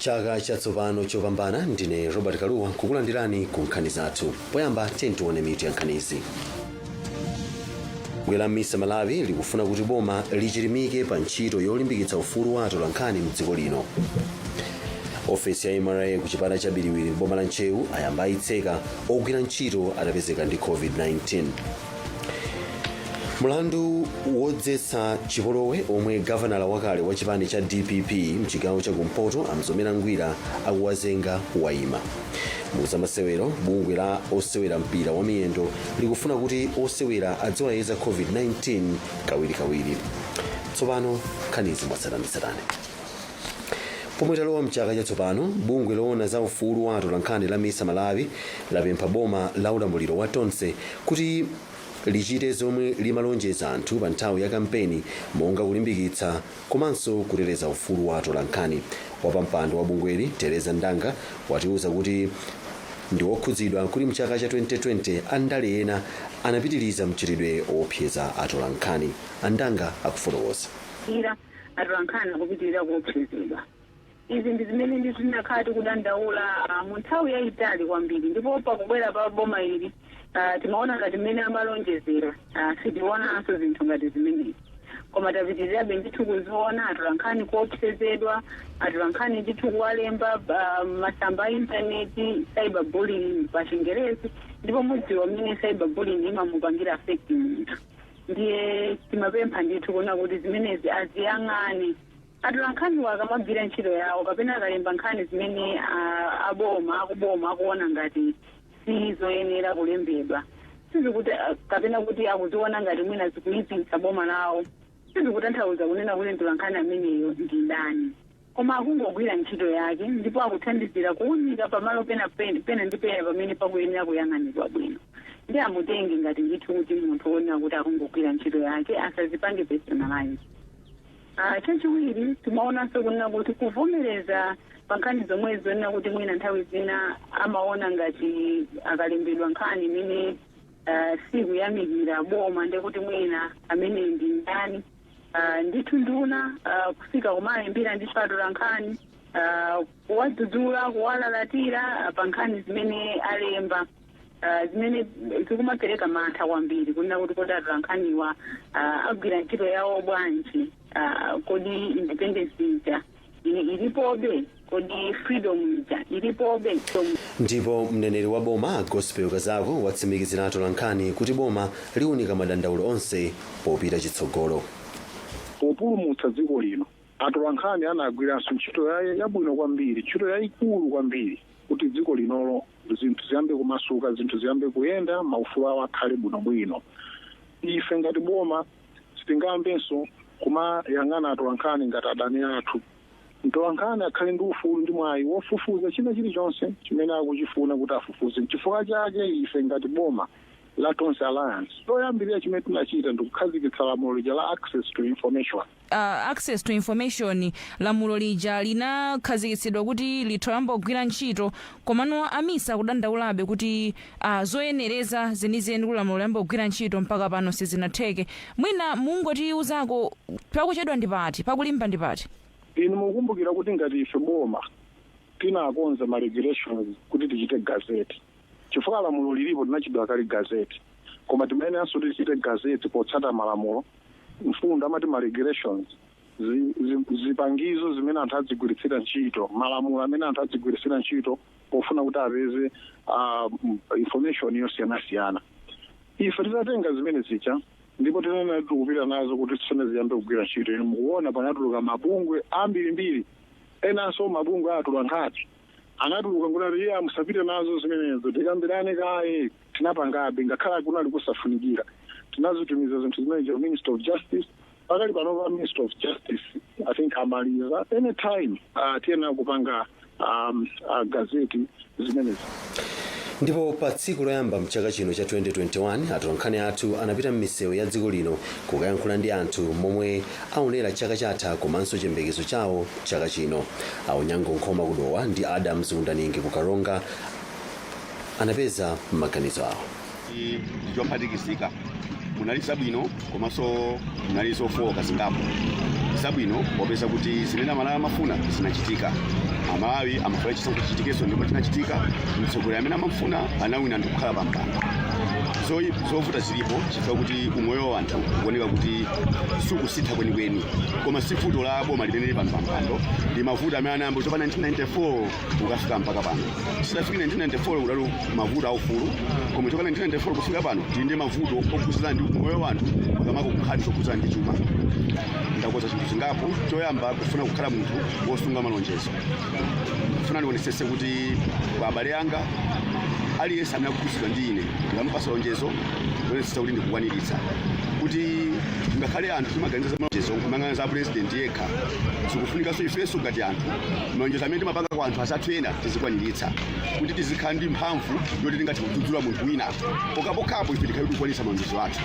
Chaka chatsopano chopambana! Ndine Robert Kaluwa kukulandirani ku nkhani zathu. Poyamba tione mitu ya nkhanizi. Bungwe la MISA Malawi likufuna kuti boma lichilimike pa ntchito yolimbikitsa ufulu wa atolankhani mdziko lino. Ofesi ya MRA ku chipata cha Biriwiri m'boma la Ntcheu ayamba ayitseka ogwira ntchito atapezeka ndi COVID-19. Mlandu wodzetsa chipolowe omwe gavanala wakale wa chipani cha DPP mchigawo chakumpoto a Mzomera Ngwira akuwazenga wayima. Muzamasewero, bungwe la osewera mpira wa miyendo likufuna kuti osewera adziwayeza COVID-19 kawirikawiri. Tsopano nkhanizi mwatsatanetsatane. Pomwe talowa mchaka chatsopano, bungwe loona za ufulu wa atolankhani la MISA Malawi lapempha boma la ulamuliro wa Tonse kuti lichite zomwe limalonjeza anthu pa nthawi ya kampeni, monga kulimbikitsa komanso kuteteza ufulu wa atolankhani. Wapampando wa bungweli, Tereza Ndanga, watiuza kuti ndi wokhudzidwa kuti mchaka cha 2020 andale ena anapitiriza mchitidwe woopseza atolankhani. Andanga akufotokoza. Ira atolankhani akupitirira kuopsezedwa. Izi ndi zimene ndi zinakhala tikudandaula mu nthawi yayitali kwambiri, ndipo pakubwera pa boma ili timaona ngati mmene amalonjezera, sitionanso zinthu ngati zimenezi, koma tapitirirabe ndithu kuziona atolankhani kuopsezedwa, atolankhani ndithu kuwalemba masamba a intaneti, cyber bullying pa Chingerezi. Ndipo mudziwa mmene cyber bullying imamupangira affect munthu. Ndiye timapempha ndithu kuona kuti zimenezi aziyang'ane. Atolankhaniwo akamagwira ntchito yawo kapena akalemba nkhani zimene aboma akuboma akuona ngati sizoyenera kulembedwa, sizikuti kapena kuti akuziona ngati mwina zikuyipitsa boma lawo, sizikutanthauza kunena kuti mtolankhani ameneyo ndi ndani, koma akungogwira ntchito yake ndipo akuthandizira kuwunika pamalo pena pena pena ndi pena pamene pakuyenera kuyang'anidwa bwino. Ndi amutenge ngati ndithu kuti munthu wonena kuti akungogwira ntchito yake, asazipange personalize. Chachiwiri, timaonanso kunena kuti kuvomereza pa nkhani zomwe zonena kuti mwina nthawi zina amaona ngati akalembedwa nkhani imene sikuyamikira boma, ndekuti mwina amene ndi ndani, ndithu nduna kufika kumalembera ndithu atolankhani, kuwadzudzula, kuwalalatira pa nkhani zimene alemba, zimene zikumapereka mantha kwambiri kunena kuti kodi atolankhaniwa agwira ntchito yawo bwanji? Kodi independence ija ilipobe? Kodi freedom ija ilipobe? Ndipo mneneri wa boma, Gospel Kazako, watsimikizira atolankhani kuti boma liwunika madandaulo onse popita chitsogolo. Populumutsa dziko lino, atolankhani anagwiranso ntchito yabwino kwambiri, ntchito yayikulu kwambiri, kuti dziko linolo zinthu ziyambe kumasuka, zinthu ziyambe kuyenda, maufulu awo akhale bwinobwino. Ife ngati boma sitingayambenso kumayang'ana atolankhani ngati adani athu. Mtolankhani akhale ndi ufulu ndi mwayi wofufuza china chilichonse chimene akuchifuna kuti afufuze. Chifukwa chake ife ngati boma la Tonse Alliance, choyambirira chimene tinachita ndikukhazikitsa lamulo lija la Access to Information. Access to Information, lamulo lija linakhazikitsidwa kuti litha kugwira ntchito, komano a MISA kudandaulabe kuti zoyenereza zenizeni kuti lamulo liyambe kugwira ntchito mpaka pano sizinatheke. Mwina mungotiuzako, pakuchedwa ndi pati, pakulimba ndi pati? Inu mukumbukira kuti ngati ife boma tinakonza ma regulations kuti tichite gazette, chifukwa lamulo lilipo, linachidwa kale gazette, koma timayeneranso kuti tichite gazette potsata malamulo, mfundo amati ma regulations, zipangizo zimene anthu adzigwiritsira ntchito, malamulo amene anthu adzigwiritsira ntchito pofuna kuti apeze information yosiyanasiyana. Ife titatenga zimene zija ndipo tinena tikupita nazo kuti tisone ziyambe kugwira ntchito, inu mukuona panatuluka mabungwe ambirimbiri, enanso mabungwe atolankhani anatuluka nkunati, "Iye, musapite nazo zimenezo, tikambirane kaye." Tinapangabe ngakhale kunali kusafunikira. Tinazitumiza zinthu zimene Minister of Justice. Pakali panopa Minister of Justice, I think, amaliza. Anytime tiyenera kupanga gazette zimenezi. Ndipo pa tsiku loyamba mchaka chino cha 2021, atolankhani athu anapita m'misewu ya dziko lino kukayankhula ndi anthu momwe aonera chaka chatha komanso chiyembekezo chawo chaka chino. Aunyango Nkhoma kuDowa ndi Adams Undaningi kuKaronga anapeza maganizo awo. Ndichophatikizika, munali zabwino komanso munali zofowoka zingapo. Zabwino popeza kuti zimene Amalawi amafuna zinachitika. Amalawi amafuna chisankho chichitikenso, ndipo chinachitika. Mtsogoleri amene amafuna anawina ndi kukhala pampando. Zovuta zilipo chifukwa kuti umoyo wa anthu ukuoneka kuti sukusintha kwenikweni, koma si vuto la boma limene lili pano pampando, ndi mavuto amene anayamba kuchoka 1994 kukafika mpaka pano. Sidafike 1994 kudali mavuto aufulu, koma kuchoka 1994 kufika pano tili ndi mavuto okhudzana ndi umoyo wa anthu, makamaka nkhani zokhudzana ndi chuma. Ndakonza zinthu zingapo. Choyamba, kufuna kukhala munthu wosunga malonjezo. Kufuna ndionetsetse kuti kwa abale anga, aliyense amene akukhudzidwa ndi ine, ndikamupasa lonjezo, ndionetsetsa kuti ndikukwaniritsa, kuti ngakhale anthu timaganiza za malonjezo kumangana za president yekha, zikufunikanso ifenso ngati anthu malonjezo amene timapanga kwa anthu asathu ena tizikwaniritsa, kuti tizikhala ndi mphamvu yoti tingathe kudzudzula munthu wina pokhapokhapo ife tikhale tikukwanitsa malonjezo athu.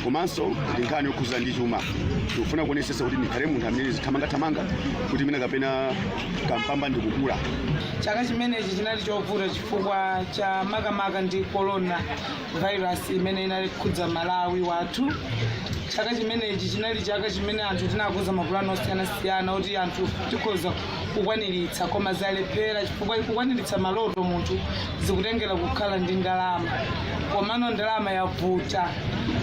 Komanso ndi nkhani yokhudzana ndi chuma. Tikufuna kuonetsetsa kuti ndikhale munthu amene zithamangathamanga kuti mina kapena kampamba ndikukula. Chaka chimenechi chinali chovuta chifukwa cha makamaka ndi corona virus imene inali kukhudza Malawi wathu. Chaka chimenechi chinali chaka chimene anthu tinakonza mapulani osiyanasiyana kuti anthu tikhoza kukwaniritsa, koma zalephera chifukwa kukwaniritsa maloto munthu zikutengera kukhala ndi ndalama, komano ndalama yavuta.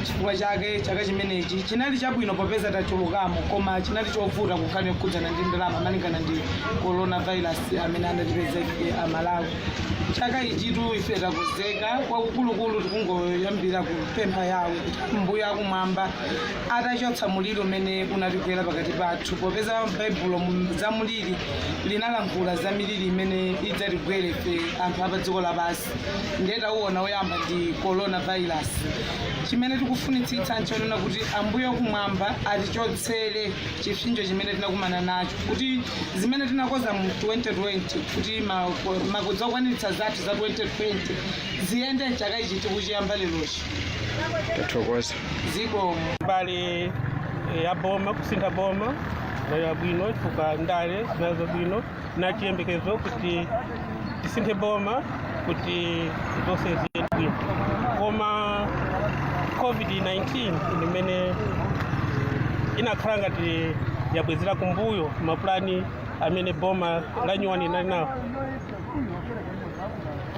Chifukwa chake chaka chimenechi chinali chabwino popeza tachulukamo, koma chinali chovuta kukhala kukhudzana ndi ndalama malingana ndi coronavirus amene anatipeza ife Amalawi. Chaka ichitu ife takonzeka kwakukulukulu, tikungoyambira kupempha yawo kuti Mbuye akumwamba atachotsa muliri umene unatigwera pakati pathu, popeza Baibulo za muliri linalankhula za miliri imene idzatigwere ife anthu apa dziko lapansi. Ndiye tauona woyamba ndi coronavirus. Chimene tikufunitsitsa nchonena kuti Ambuye kumwamba atichotsere chipsinjo chimene tinakumana nacho, kuti zimene tinakonza mu 2020 kuti makuzokwaniritsa zathu za 2020 ziyende mchaka ichi tikuchiyamba lerochi. Tathokoza. Zikomo. Mbali ya boma, kusintha boma ya bwino chifukwa ndale zinazo bwino na chiyembekezo kuti tisinthe boma kuti zonse ziyende bwino, koma COVID-19 imene inakhala ngati yabwezera kumbuyo mapulani amene boma la nyuwani inali nawo.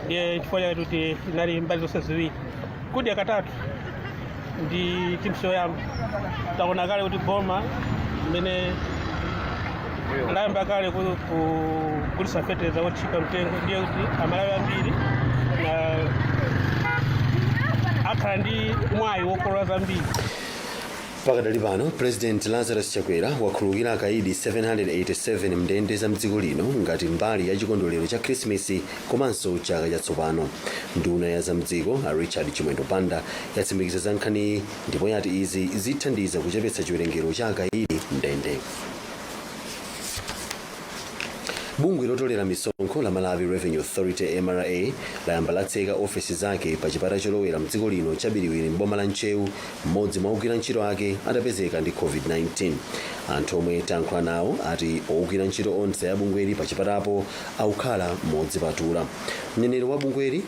Ndiye chifukwa chake kuti inali mbali zonse ziwiri, kudya katatu ndi chinthu choyamba. Taona kale kuti boma imene layamba kale kugulitsa fetereza wotchipa mtengo, ndiye kuti Amalawi ambiri na akhala ndi mwayi wokolola zambiri. Pakadali pano, President Lazarus Chakwera wakhululukira akaidi 787 mndende za mdziko lino ngati mbali ya chikondwerero cha Khrisimisi komanso chaka chatsopano. Nduna ya zamdziko a Richard Chimwendo Banda yatsimikiza za nkhaniyi ndipo yati izi zithandiza kuchepetsa chiwerengero cha akaidi mndende. Bungwe lotolera misonkho la Malawi Revenue Authority, MRA, layamba latseka ofesi zake pa chipata cholowera mdziko lino cha Biriwiri m'boma la Ntcheu, mmodzi mwa ogwira ntchito ake atapezeka ndi COVID-19. Anthu omwe tayankhula nawo ati ogwira ntchito onse a bungweli pa chipatapo akukhala modzipatula. Mneneri wa bungweli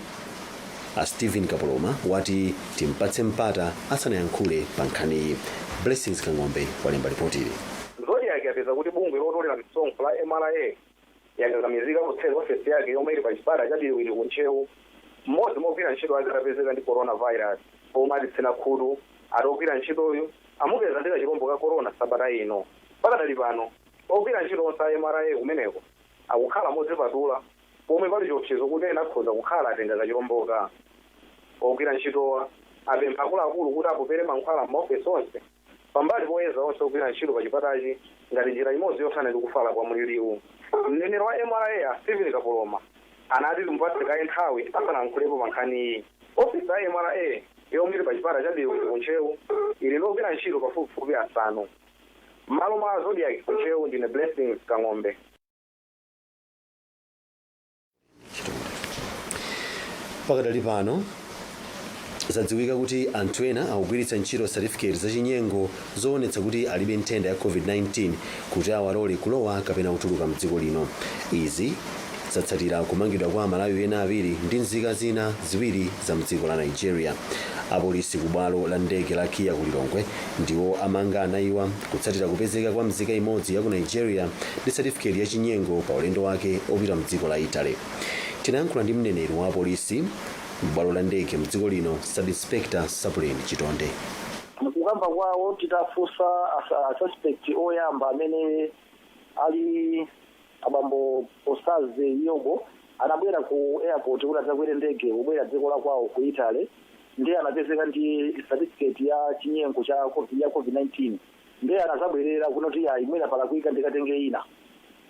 a Stephen Kapoloma wati timpatse mpata asanayankhule pa nkhaniyi. Blessings Kang'ombe walemba ripotili. Zodiak yapeza kuti bungwe lotolera misonkho la MRA yakakamizika kutseka ofesi yake yomwe ili pa chipata cha Biriwiri ku Ntcheu, mmodzi mogwira ntchito ake atapezeka ndi coronavirus. Pomwe atitsina khutu ati ogwira ntchitoyo amupeza ndi kachirombo ka corona sabata ino. Pakadali pano ogwira ntchito onse a MRA kumeneko akukhala modzipatula, pomwe pali chiopsezo kuti ena akhoza kukhala atenga kachiromboka. Ogwira ntchitowa apempha akuluakulu kuti apopere mankhwala m'maofesi onse pambali poyeza onse ogwira ntchito pa chipatachi ngati njira imodzi yothana ndi kufala kwa mliriwu. Mneneri wa MRA a Stephen Kapoloma anati timupatse kaye nthawi asanayankhulepo pa nkhaniyi. Ofisi ya MRA yomwe ili pa chipata cha Biriwiri ku Ntcheu ili ndi ogwira ntchito pafupifupi asanu. M'malo mwa Zodiak ku Ntcheu, ndine Blessings Kang'ombe. Pakadali pano zadziwika kuti anthu ena akugwiritsa ntchito satifiketi zachinyengo zoonetsa kuti alibe nthenda ya COVID-19 kuti awalole kulowa kapena kutuluka mdziko lino. Izi Zatsatira kumangidwa kwa Amalawi ena awiri ndi nzika zina ziwiri za mdziko la Nigeria. Apolisi ku bwalo la ndege la KIA ku Lilongwe ndiwo amanga anayiwa kutsatira kupezeka kwa mzika imodzi ya ku Nigeria ndi satifiketi ya chinyengo pa ulendo wake opita mdziko la Italy. Tinayankhula ndi mneneri wa apolisi m'bwalo la ndege mdziko lino, Sub-Inspector Sapuleni Chitonde. Mukukamba kwawo, titafunsa suspect oyamba amene ali abambo Osaze Yobo, anabwera ku airport kuti adzakwere ndege kubwera dziko la kwawo ku Italy, ndiye anapezeka ndi certificate ya chinyengo cha COVID, ya COVID-19. Ndiye anazabwerera kunoti ya imwena palakwika, ndikatenge ina.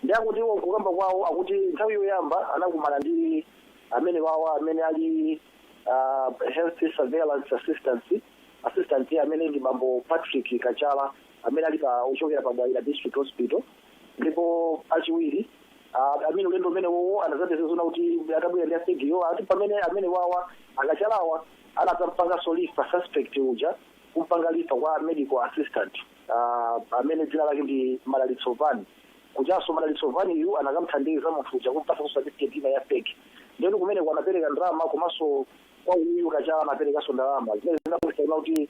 Ndiye akuti iwo kukamba kwawo akuti nthawi yoyamba anakumana ndi amene wawa amene ali health surveillance assistant amene ndi bambo Patrick Kachala, amene ali pa ochokera pa Bwaila District Hospital. Ndipo achiwiri amene ulendo umene wowo anazapeza zona kuti atabwera ndi afegiyo, ati pamene amene wawa akachalawa anadzampanganso refer suspect uja, kumpanga refer kwa medical assistant amene dzina lake ndi Madalitso Vani. Kuchaso Madalitso Vani yu anakamthandiza munthu uja kumpasa certificate ina ya fake. Ndiyeno kumene anapereka ndalama, komanso kwa uyu Kachala anaperekanso ndalama zimene zinakuisa kuti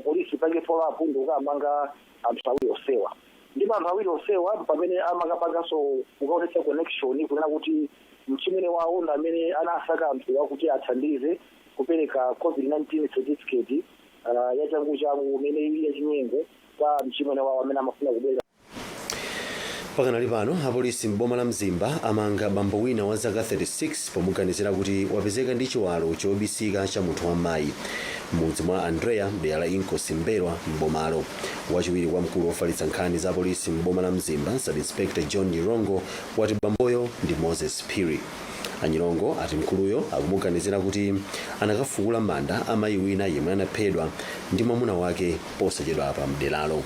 polisi ipange follow up ndi kukamanga anthu awiri osewa. Ndipo anthu awiri osewa pamene amakapanganso kukaonetsa connection kunena kuti mchimene wawo ndi amene anasaka anthu akuti athandize kupereka COVID-19 certificate ya changu changu imene ili yachinyengo kwa mchimene wawo amene amafuna kubwera. Pakanali pano, apolisi m'boma la Mzimba amanga bambo wina wa zaka 36 pomuganizira kuti wapezeka ndi chiwalo chobisika cha munthu wamayi m'mudzi mwa Andrea, mdera la Inkosi Mbelwa m'bomalo. Wachiwiri kwa mkulu wofalitsa nkhani za polisi m'boma la Mzimba, Sub-Inspector John Nyirongo, wati bamboyo ndi Moses Phiri. Anyilongo ati mkuluyo akumuganizira kuti anakafukula manda amayi wina yemwe anaphedwa ndi mwamuna wake posachedwa pa mderalo.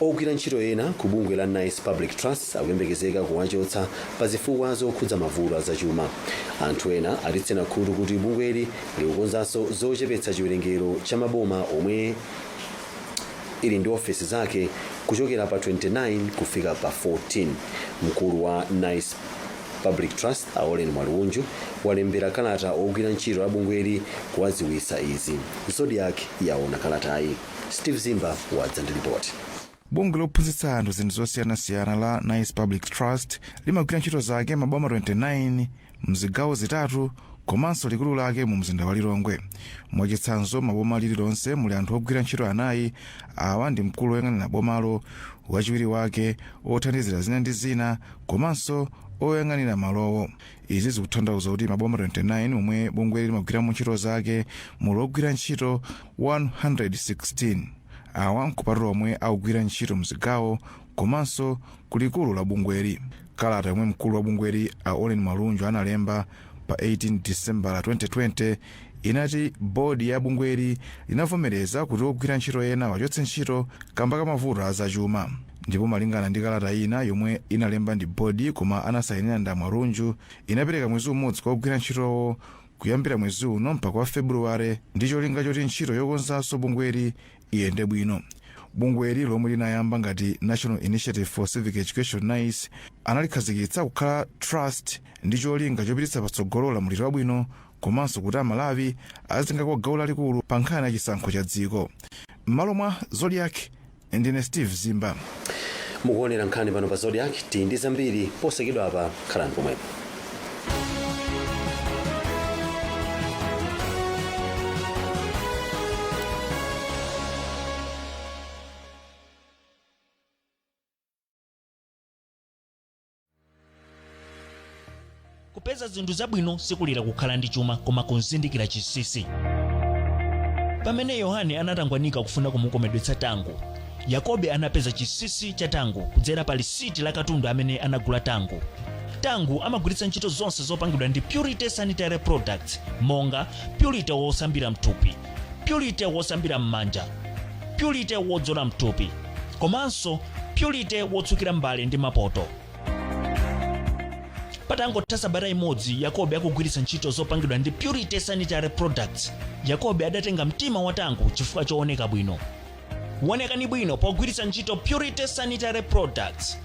Ogwira ntchito ena ku bungwe la NICE Public Trust akuyembekezeka kuwachotsa pa zifukwa zokhudza mavuto azachuma. Anthu ena atitsena khutu kuti bungweli likukonzanso zochepetsa chiwerengero cha maboma omwe ili ndi ofesi zake kuchokera pa 29 kufika pa 14. Mkulu wa NICE Public Trust, Aolen Mwaluunju, walembera kalata ogwira ntchito la bungweli kuwadziwitsa izi. Zodiak yaona kalatayi. Steve Zimba wadza ndi ripoti. Bungwe lophunzitsa anthu zinthu zosiyanasiyana la NICE Public Trust limagwira ntchito zake maboma 29 mzigawo zitatu komanso likulu lake mu mzinda wa Lilongwe. Mwachitsanzo, maboma lililonse muli anthu ogwira ntchito anayi. Awa ndi mkulu woyang'anira bomalo, wachiwiri wake, othandizira zina ndi zina komanso oyang'anira malowo. Izi zikutanthauza kuti maboma 29 omwe bungweli limagwiramo ntchito zake muli ogwira ntchito 116. Awa nkupatula omwe akugwira ntchito mzigawo komanso kulikulu la bungweli. Kalata yomwe mkulu wa bungweli a Olen Malunju analemba pa 18 Disembala 2020 inati bodi ya bungweli linavomereza kuti ogwira ntchito ena wachotse ntchito kamba ka mavuto azachuma. Ndipo malingana ndi kalata ina yomwe inalemba ndi bodi koma anasayinira ndi Malunju, inapereka mwezi umodzi kwa ogwira ntchitowo kuyambira mwezi uno mpaka wa Februwale ndi cholinga choti ntchito yokonzanso bungweli iyende bwino. Bungweli lomwe linayamba ngati National Initiative for Civic Education, NICE, analikhazikitsa kukhala trust ndi cholinga chopititsa patsogolo ulamuliro wabwino komanso kuti Amalawi azitengako gawo lalikulu pa nkhani ya chisankho cha dziko. M'malo mwa Zodiak, ndine Steve Zimba. Mukuonera nkhani pano pa Zodiak. Tili ndi zambiri posachedwa apa, khalani pomwepo. Kupeza zinthu zabwino sikulira kukhala ndi chuma, koma kuzindikira chinsinsi. Pamene Yohane anatangwanika kufuna kumukomedwetsa Tango, Yakobe anapeza chinsinsi cha Tango kudzera pa lisiti la katundu amene anagula Tango. Tango amagwiritsa ntchito zonse zopangidwa ndi Purity Sanitary Products, monga Purity wosambira mthupi, Purity wosambira m'manja, Purity wodzola mthupi, komanso Purity wotsukira mbale ndi mapoto. Patangotha sabata imodzi Yakobe akugwiritsa ntchito zopangidwa ndi Purity Sanitary Products, Yakobe adatenga mtima wa Tango chifukwa chooneka bwino. Wonekani bwino pogwiritsa ntchito Purity Sanitary Products.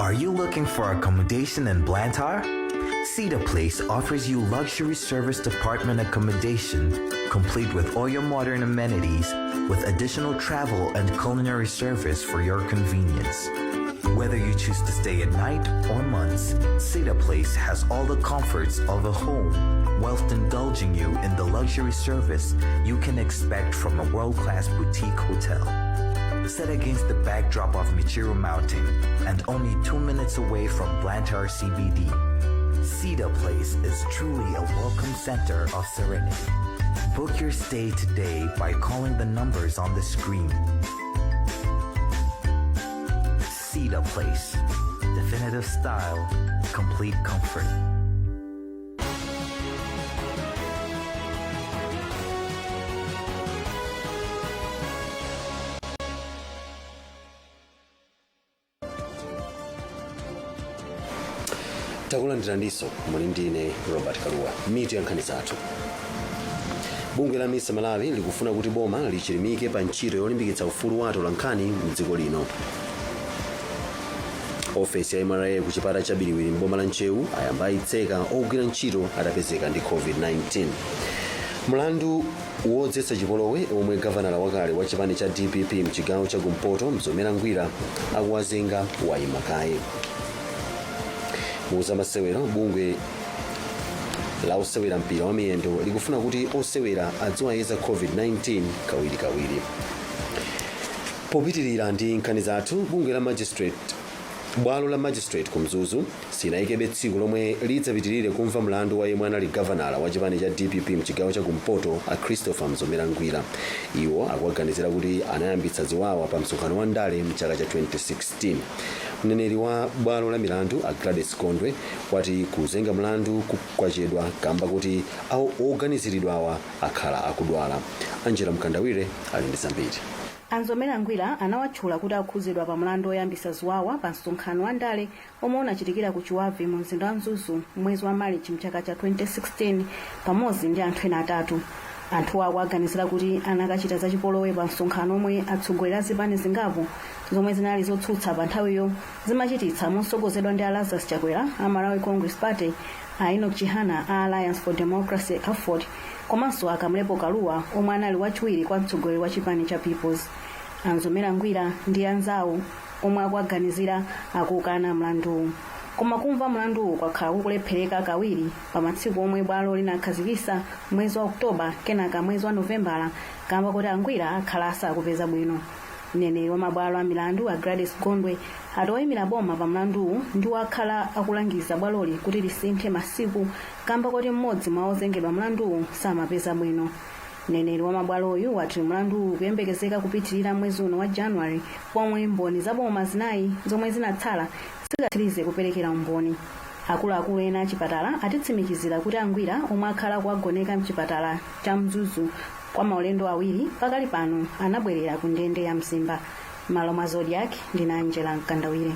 Are you looking for accommodation in Blantyre? Cedar Place offers you luxury service department accommodation complete with all your modern amenities with additional travel and culinary service for your convenience. Whether you choose to stay at night or months, Cedar Place has all the comforts of a home whilst indulging you in the luxury service you can expect from a world-class boutique hotel. Set against the backdrop of Michiru Mountain and only 2 minutes away from Blantyre CBD, Cedar Place is truly a welcome center of serenity. Book your stay today by calling the numbers on the screen. Cedar Place. Definitive style, complete comfort. Takulandiraniso, muli ndine Robert Kaluwa. Mitu ya nkhani zathu: bungwe la MISA Malawi likufuna kuti boma lichilimike pa ntchito yolimbikitsa ufulu wa atolankhani mdziko lino. Ofesi ya MRA ku chipata cha Biriwiri mboma la Ntcheu ayamba ayitseka ogwira ntchito atapezeka ndi COVID-19. Mlandu wodzetsa chipolowe omwe gavanala wakale wa chipani cha DPP mchigawo cha kumpoto Mzomera Ngwira akuwazenga wayima kaye. Muzamasewero, bungwe la osewera mpira wa miyendo likufuna kuti osewera adziwayeza COVID-19 kawirikawiri. Popitirira ndi nkhani zathu, bungwe la magistrate, bwalo la magistrate ku Mzuzu sinayikebe tsiku lomwe lidzapitirire kumva mlandu wa yemwe anali gavanala wa chipani cha DPP mchigawo cha kumpoto a Christopher Mzomera Ngwira. Iwo akuwaganizira kuti anayambitsa ziwawa pa msonkhano wa ndale mchaka cha 2016. Mneneri wa bwalo la milandu a Gladys Kondwe wati kuzenga mlandu kwachedwa kamba kuti awo oganiziridwawa akhala akudwala. Angela Mkandawire ali ndi zambiri. Anzomera Ngwira anawatchula kuti akhuzidwa pa mlandu oyambisa ziwawa pa msonkhano wa ndale omwe unachitikira ku Chiwavi mu mzinda wa Mzuzu mwezi wa Marichi mchaka cha 2016 pamodzi ndi anthu ena atatu. Anthuwa akuaganizira kuti anakachita zachipolowe pa msonkhano omwe atsogoleri a zipani zingapo zomwe zinali zotsutsa pa nthawiyo zimachititsa mosogozedwa ndi a Lazarus Chakwera a Malawi Congress Party, a Enoch Chihana a Alliance for Democracy, AFORD, komanso a Kamlepo Kaluwa omwe anali wachiwiri kwa mtsogoleri wa chipani cha Peoples. Anzomera Ngwira ndi anzawo omwe akuaganizira akukana mlanduwu, koma kumva mlanduwu kwakhala kukulephereka kawiri pa matsiku omwe bwalo linakhazikitsa mwezi wa Okutoba kenaka mwezi wa Novembala kamba kuti Angwira akhala asakupeza bwino. Mneneri wa mabwalo a milandu a Gladys Gondwe ati oyimira boma pa mlanduwu ndi wakhala akulangiza bwaloli kuti lisinthe masiku kamba kuti mmodzi mwa ozengedwa mlanduwu samapeza bwino. Mneneri wa mabwaloyu wati mlanduwu ukuyembekezeka kupitirira mwezi uno wa January pomwe mboni zaboma zinayi zomwe zinatsala zikatsirize kuperekera umboni. Akuluakulu ena achipatala atitsimikizira kuti Angwira omwe akhala kuwagoneka mchipatala cha Mzuzu kwa maulendo awiri pakali pano anabwerera ku ndende ya Mzimba. Malo mwa Zodiak, ndina Angela Mkandawire.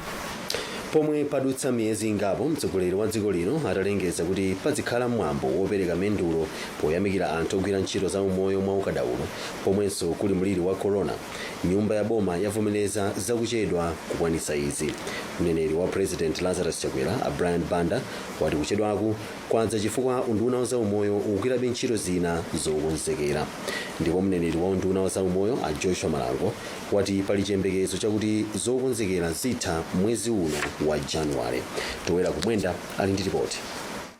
Pomwe padutsa miyezi ingapo mtsogoleri wa dziko lino atalengeza kuti pazikhala mwambo wopereka mendulo poyamikira anthu ogwira ntchito za umoyo mwa ukadaulo pomwenso kuli mliri wa corona, nyumba ya boma yavomereza zakuchedwa kukwanitsa izi. Mneneri wa President Lazarus Chakwera a Brian Banda wati kuchedwaku kwadza chifukwa unduna wa zaumoyo ukugwirabe ntchito zina zokonzekera. Ndipo mneneri wa unduna wa zaumoyo a Joshua Malango wati pali chiyembekezo chakuti zokonzekera zitha mwezi uno wa Januwale. Towera Kumwenda ali ndi ripoti.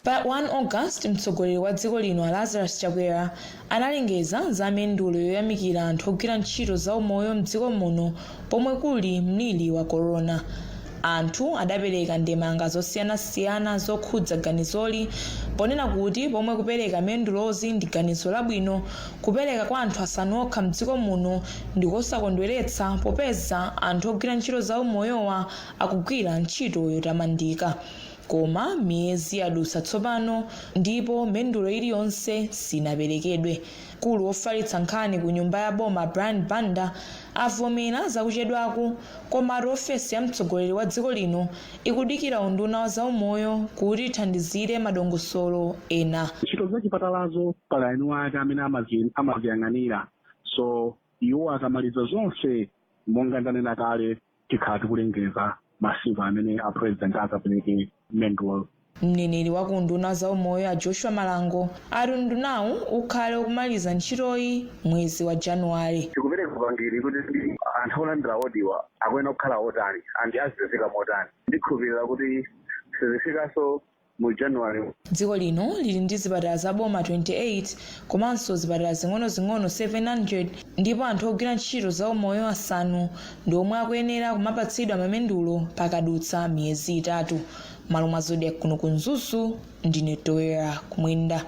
Pa 1 August, mtsogoleri wa dziko lino Lazarus Chakwera analengeza za mendulo yoyamikira anthu ogwira ntchito za umoyo mdziko muno pomwe kuli mliri wa corona. Anthu adapereka ndemanga zosiyanasiyana zokhudza ganizoli ponena kuti pomwe kupereka mendulozi ndi ganizo labwino, kupereka kwa anthu asanu okha mdziko muno ndikosakondweretsa popeza anthu ogwira ntchito za umoyowa akugwira ntchito yotamandika. Koma miyezi yadutsa tsopano ndipo mendulo iliyonse sinaperekedwe. Mkulu wofalitsa nkhani ku nyumba ya boma Brian Banda avomera zakuchedwaku, komatu ofesi ya mtsogoleri wa dziko lino ikudikira unduna wa zaumoyo kuti ithandizire madongosolo ena. Ntchito za chipatalazo pali eni ake amene amaziyang'anira, so iwo akamaliza zonse, monga ndanena kale, tikhala tikulengeza Masiku amene a president akapereke mendulo. Mneneri wa ku nduna za umoyo a Joshua Malango ati undunawu ukhale ukumaliza ntchitoyi mwezi wa Januwale. Tikupereka upangiri kuti anthu olandira award-wa akuyenera kukhala otani and azipezeka motani. Ndikhulupirira kuti sizifikanso mu January. Dziko lino lili ndi zipatala za boma 28 komanso zipatala zing'onozing'ono 700, ndipo anthu ogwira ntchito za umoyo asanu ndi omwe akuyenera kumapatsidwa mamendulo pakadutsa miyezi 3. Malo mwa Zodiak kuno ku Mzuzu, ndine Toera Kumwenda.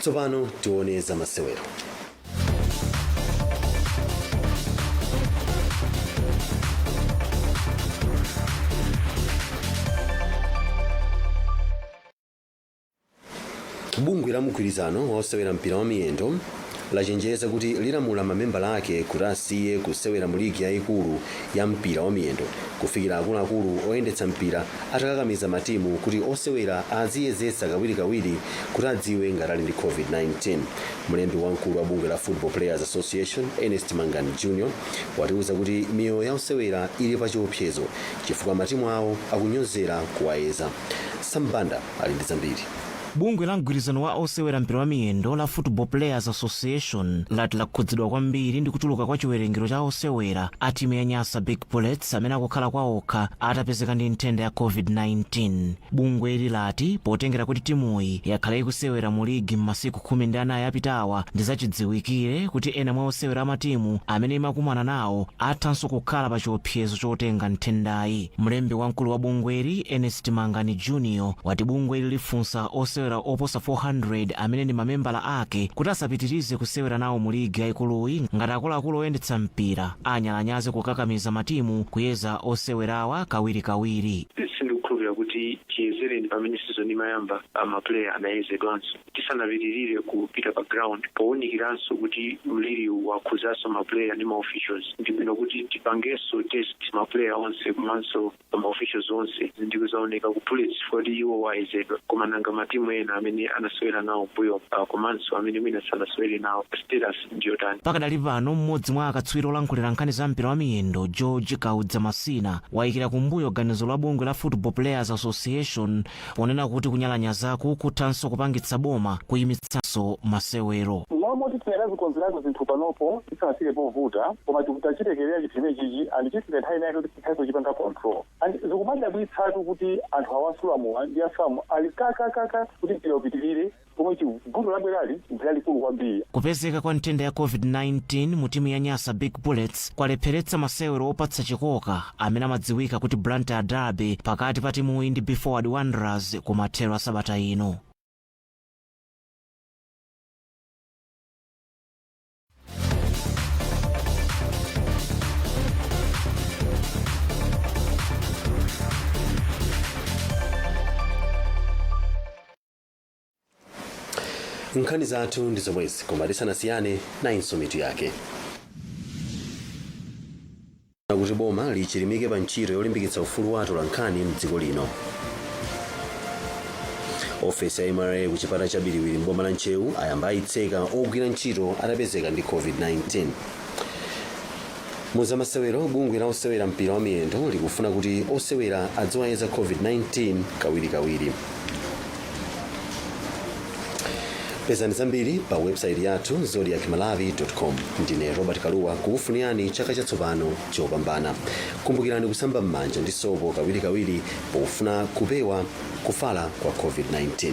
Tsopano tione zamasewero. Bungwe la mgwirizano wa osewera mpira wa miyendo lachenjeza kuti lilamula mamembala ake kuti asiye kusewera mu ligi yayikulu ya mpira wa miyendo kufikira akuluakulu oyendetsa mpira atakakamiza matimu kuti osewera aziyezetsa kawirikawiri kuti adziwe ngati ali ndi COVID-19. Mlembi wamkulu wa bungwe la Football Players Association, Ernest Mangani Jr, watiuza kuti miyoyo ya osewera ili pa chiopsezo chifukwa matimu awo akunyozera kuwayeza. Sambanda ali ndi zambiri. Bungwe la mgwirizano wa osewera mpira wa miyendo la Football Players Association lati lakhudzidwa kwambiri ndi kuchuluka kwa chiwerengero cha osewera a timu ya Nyasa Big Bullets amene akukhala kwa okha atapezeka ndi nthenda ya COVID-19. Bungweli lati potengera kuti timuyi yakhala ikusewera mu ligi m'masiku 14 apitawa, ndi zachidziwikire kuti ena mwa osewera amatimu amene imakumana nawo athanso kukhala pa chiopsezo chotenga nthendayi. Mlembi wamkulu wa bungweli, Ernest Mangani Jr, wati bungweli lifunsa osewera oposa 400 amene ndi mamembala ake kuti asapitirize kusewera nawo mu ligi yayikuluyi ngati akuluakulu oyendetsa mpira anyalanyaze kukakamiza matimu kuyeza osewerawa kawirikawiri. Sindikukhulupirira kuti chiyezereni pamene season imayamba amaplayer anayezedwanso tisanapitirire kupita pa ground, powunikiranso kuti mliri wakhuzanso maplayer ndi maofficials. Ndi bwino kuti tipangenso test maplayer onse komanso maofficials onse. Ndikuzaoneka ku Bullets kuti iwo wayezedwa, koma nanga matimu ena amene anasewera nawo mbuyo komanso amene mwina sanasewere nawo, status ndiyotani? Pakadali pano, mmodzi mwa akatswiri olankhulira nkhani za mpira wa miyendo, George Kaudza Masina, wayikira kumbuyo ganizo la bungwe la Football Players Association ponena kuti kunyalanyazaku kuthanso kupangitsa boma kuyimitsanso masewero. Momwe tinakazikonzerako zinthu panopo tisanafike povuta, koma tikuchilekerera chinthu chimenechichi and chifika nthawi inake kuti tikhaso kuchipanga control. And zikumadabwitsatu kuti anthu awasulamuwa ndi afamu ali kakakaka kuti mpira upitirire, pomwe vuto labwerali ndi lalikulu kwambiri. Kupezeka kwa nthenda ya COVID-19 mu timu ya Nyasa Big Bullets kwalepheretsa masewero opatsa chikoka amene amadziwika kuti Blantyre Derby pakati pa timuyi ndi Be Forward Wanderers kumathero a sabata ino. Nkhani zathu ndi zomwezi, koma tisanasiyane, nayinso mitu yake. Kuti boma lichilimike pa ntchito yolimbikitsa ufulu wa atolankhani mdziko lino. Ofesi ya MRA ku chipata cha Biriwiri mboma la Ntcheu ayamba ayitseka ogwira ntchito atapezeka ndi COVID-19. Muzamasewero, bungwe la osewera mpira wa miyendo likufuna kuti osewera adziwayeza COVID-19 kawirikawiri. Pezani zambiri pa website yathu zodiakmalawi.com. Ndine Robert Kaluwa, kukufunirani chaka chatsopano chopambana. Kumbukirani kusamba m'manja ndi sopo kawirikawiri pofuna kupewa kufala kwa COVID-19.